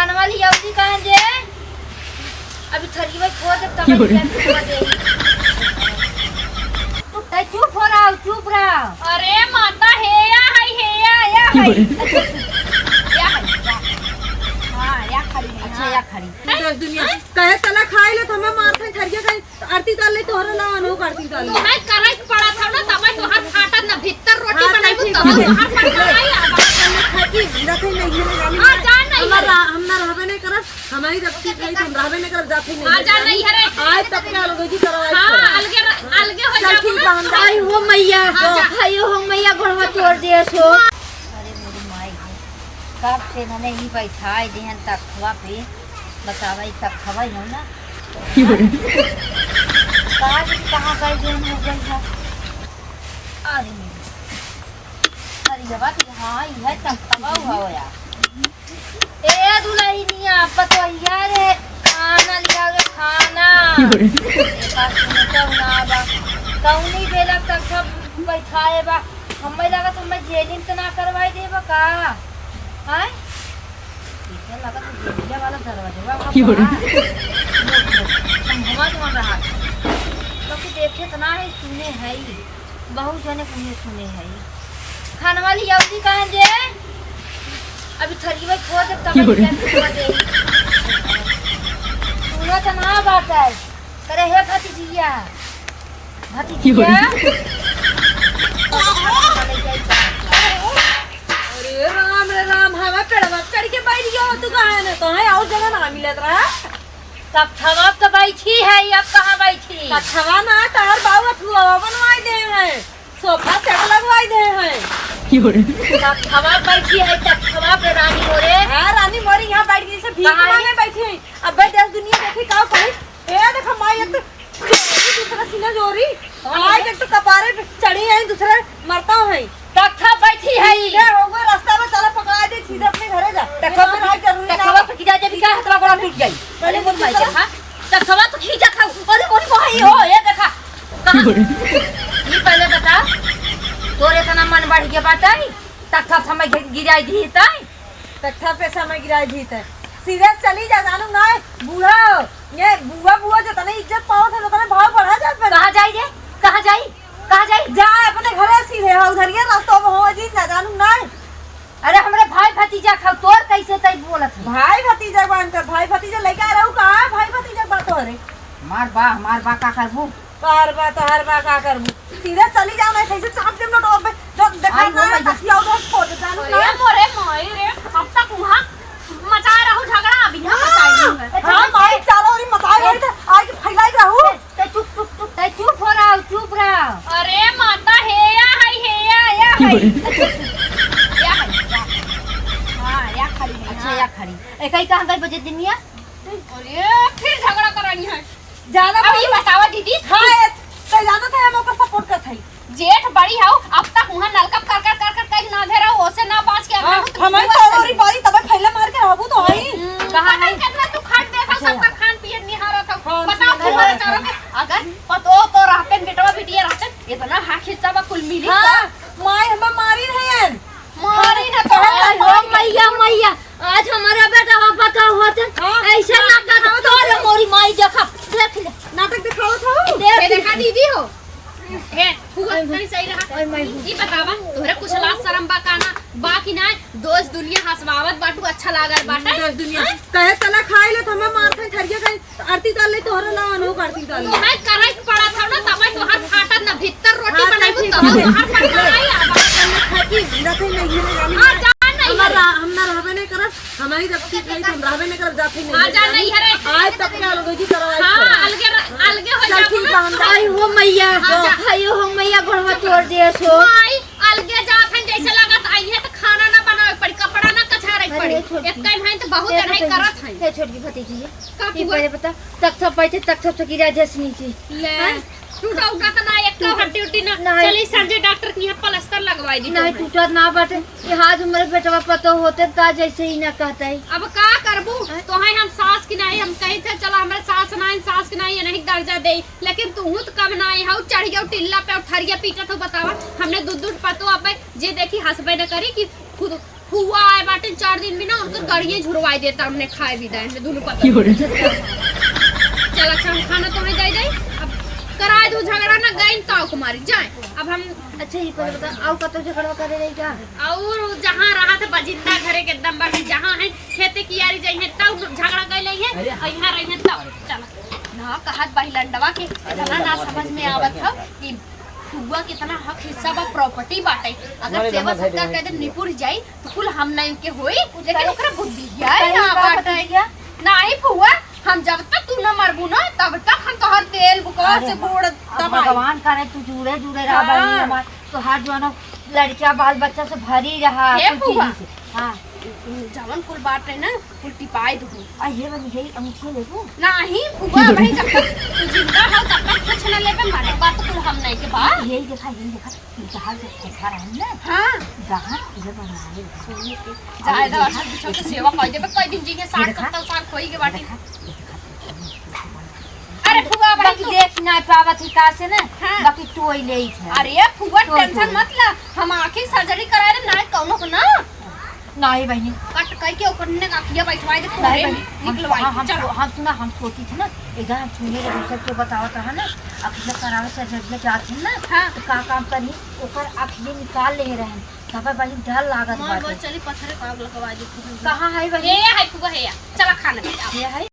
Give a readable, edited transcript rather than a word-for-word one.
खाना वाली अवधि कहाँ जे अभी थरी भाई खो दे तब दे। तू चुप हो रहा, चुप रहा। अरे माता हे या हाय हे या या हाय या हाय हां या खड़ी। अच्छा या खड़ी दस दुनिया कहे तला खाए ले तो हमें मारते थरिया खाए आरती ताल ले तोहरा ला अनो आरती ताल तो है करे पड़ा था ना तब तोहार फाटत ना भीतर रोटी हाँ, बनाई ठीक तब है। तोहार पड़ आई अब खाती रखे नहीं है जानी। हां जा नहीं हमारा हम ना रहबे नहीं करब, हमारी जब ठीक नहीं तो हम रहबे नहीं करब, जाते नहीं। हां जा नहीं हरे आज तक क्या लोग जी करवाए। हां अलगे अलगे हो चल जा। ठीक बा, हम जा। आई हो मैया, हाँ, जा। आई हो मैया, घोड़वा तोड़ दिया सो। अरे मेरी माई कब से नने ही बैठाए देहन तखवा पे, बतावा ई तखवा ही हो ना कहाँ से कहाँ गई देहन हो गई है। अरे मेरी अरे ये बात हाँ ये है तखवा हुआ यार। ए दुल्हनिया पतोहिया रे खाना लिया रे खाना। एक सुनता ना बा कौनी बेला तक सब बैठाए बा, हमें लागत हमें जेलिंग तो ना करवाई देबा का हाय। इतना लागत जेलिया वाला दरवाजा बा हमा तो रहा तो कि देखे तो ना है सुने है ही बहुत जने कुने सुने है ही। खाना वाली अवधि कहाँ जे अभी थरी भाई खो दे तब दे। सुनो तो ना बात है करे हे भतीजिया भतीजिया। अरे राम रे राम, हवा पेड़वा चढ़ के बैठ गयो तू कहाँ ने तो है और जगह ना मिलत रहा। तब तो बैठी है, अब कहाँ बैठी? कछवा ना तार बाबू अथुआ बनवाई दे हैं, सोफा सेट लगवाई दे हैं। तब बैठी है, तब पे रानी मोरे। हां रानी मोरी यहाँ बैठ गई से भीख कहाँ है? मांगे बैठी है। अब बे दस दुनिया देखी का कही ए देखो माई एक तो दूसरा सीना जोरी आज एक तो कपारे पे चढ़ी है, दूसरा मरता है। तब बैठी है सीधे हो गए रास्ता में चला पकड़ा दे सीधे अपने घरे जा। तखवा तखवा जरूरी ना तखवा पे गिरा जाबी का हथवा गोड़ा टूट जाई। अरे मोरी माई देखा तखवा तो खींचा था। अरे मोरी माई हो ये देखा कहाँ? ये पहले बता तोरे इतना मन बढ़ गया बात है तखवा समय गिराई दी ताई तखा पे समय गिराई दी ते सीधे चली जा जानू ना बूढ़ा ये बुआ बुआ जो तने इज्जत पाओ थे तने भाव बढ़ा जा पर। कहाँ जाई रे, कहाँ जाई, कहाँ जाई? जा अपने घरे सीधे हो उधर ये रास्ता में हो जी ना जानू ना। अरे हमरे भाई भतीजा खाओ तोर कैसे तई बोलत है? भाई भतीजा बान कर भाई भतीजा लइका रहू का भाई भतीजा बात हो रे मार बा मार बा का करबू हर बा तो हर बा का करबू सीधे चली जाओ ना कैसे चाप दे नोट पे जो देखा ना तकिया उधर छोड़ जानू ना। अरे मोरे माई रे अब तक वहां मचा रहू झगड़ा अभी हम मचाई है। हां माई चालो और मचाई रही थे आज फैलाई रहू। ते चुप चुप चुप ते चुप हो रहा, चुप रहा। अरे माता हे या हाय हे या या हाय या हाय हां या खड़ी है। अच्छा या खड़ी ए कहीं कहाँ गई बजे दुनिया? अरे फिर झगड़ा करानी है ज्यादा अब ये बतावा दीदी। हां ते जानो थे हम ओकर सपोर्ट करत हई जेठ बड़ी हाउ अब तक वहां नलका कर कर कर कर कहीं ना धेरा ओसे ना बाज के अगर हमारी चौरी बारी तबे फैला मार के रहबू तो हई कहां है कितना तू खाट देखा सबका खान पियन निहारत हो बताओ तुम्हारे चारों के अगर पतो तो रहते बेटवा बिटिया रहते इतना हाथ हिस्सा बा कुल मिली। हां माई हमें मारी रहन मारी ना तो हो मैया मैया आज हमारा बेटा पता होते ऐसा ना कर तोर मोरी माई देखा देख ले नाटक दिखाओ था देख देखा दीदी हो हे हुआ तनी सही रहा। ओए माई ई बतावा तोहरे कुछ लाज शरम बा का ना बाकी ना दोस्त दुनिया हंसवावत बाटू अच्छा लागल बाटे। दस दुनिया कहे तला खाए ले तो हमें मारते थरिया खाए आरती ताल ले तोहरा ला अनो आरती ताल तो है करे पड़ा था ना तब तोहार फाटत ना भीतर रोटी हाँ, बनाई ठीक तब है। तोहार पड़ आई अब खाती रखे नहीं है जानी हां जा नहीं हमारा हम ना रहबे नहीं करब, हमारी जब ठीक नहीं तो हम रहबे नहीं करब, जाते नहीं। हां जा नहीं हरे आज तक क्या लोग जी करवाए। हां अलगे अलगे हो चल जा ठीक बा, हम जा। आई हो मैया, आई हो मैया, घोड़वा तोड़ दिया सो। माई अलगे जात हन जैसे लागत आई है तो खाना ना बनावे पड़ी कपड़ा ना कछारे पड़ी एक टाइम है तो बहुत अढ़ाई करत है। हे छोटकी भतीजी का ये हुआ? पहले पता तख्ता पे थे तख्ता से गिरा जैसे नीचे ले टूटा उटा तो ना एक का हड्डी उड्डी ना नहीं। चली संजय डॉक्टर के यहाँ प्लास्टर लगवाई दी नहीं टूटा ना बाटे ये हाथ हमारे बेटवा पतो होते ता जैसे ही ना कहता है। अब का करबू तो है हम सास की नहीं हम कही थे चला हमरे सास ना सास की नहीं नहीं दर्जा दे लेकिन तू तो कम ना how चढ़ गयो टिल्ला पे उठरिया पीटा तो बतावा हमने दूध दूध पतो अब जे देखी हंसबे न करी कि खुद हुआ आए बाटे 4 दिन भी ना उनकर गड़िए झुरवाई देता हमने खाए भी दे दोनों पता चल अच्छा हम खाना तो नहीं जाई जाई अब कराए दो झगड़ा ना गई ताव कुमारी जाए अब हम। अच्छा ये पहले बता आओ कतो झगड़ा करे रही का? और जहाँ रहा था बजिंदा घरे के एकदम बाटे जहाँ है खेते की यारी जाई है तब झगड़ा गई है और यहाँ रही है तब चल ना कहत बाही लंडवा के इतना ना समझ में आवत ह कि फुआ कितना हक हिस्सा बा प्रॉपर्टी बाटे अगर सेवा सत्कार कर दे निपुर जाई तो कुल हम नहीं के होई लेकिन ओकरा बुद्धि है ना बाटे नाही फुआ हम जब तक तू ना मरबू ना तब तक हम तोहर तेल बुकार से गोड़ अब दबाई। भगवान करे तू जुड़े जुड़े रहा बहनी हमार तो हर जो है ना लड़कियां बाल बच्चा से भरी रहा हे कुल चीज़ फुआ। से। हाँ जवन कुल बात है ना कुल टिपाई दू आ ये बनी यही अंगूठी लेबू? नाही फुआ भाई जब तक तू जिंदा हो तब तक कुछ न लेबे मारे बात कुल हम नहीं के बा। यही देखा यही देखा जहाँ से ठेका रहा ना हां जहाँ ये बनाए सोने के जायदा अच्छा बिछो के सेवा कर देबे कई दिन जी के 60 70 साल खोई के बाटी। अरे फुआ भाई बाकी देख ना पावत ही का से ना हाँ। बाकी टोई ले है। अरे फुआ तो टेंशन तो। मत ला हम आंखें सर्जरी कराए रे ना कौनो को ना नहीं बहनी कट कई के ओकर ने आंखिया बैठवाई दे नहीं पूरे बहनी हम निकलवाई हाँ, हम चलो हम सुना हम सोची थी ना एकदम हम सुने रहे दूसर के बतावत रहा ना अखिया करावे सर्जरी में जात हन ना हाँ। तो का काम करी ओकर अखिए निकाल ले रहन तब बहनी डर लागत मार बाटे। बहुत चली पत्थरे पाग लगवा दे कहाँ है हे बहनी? है फुआ हे चला खाना ये है।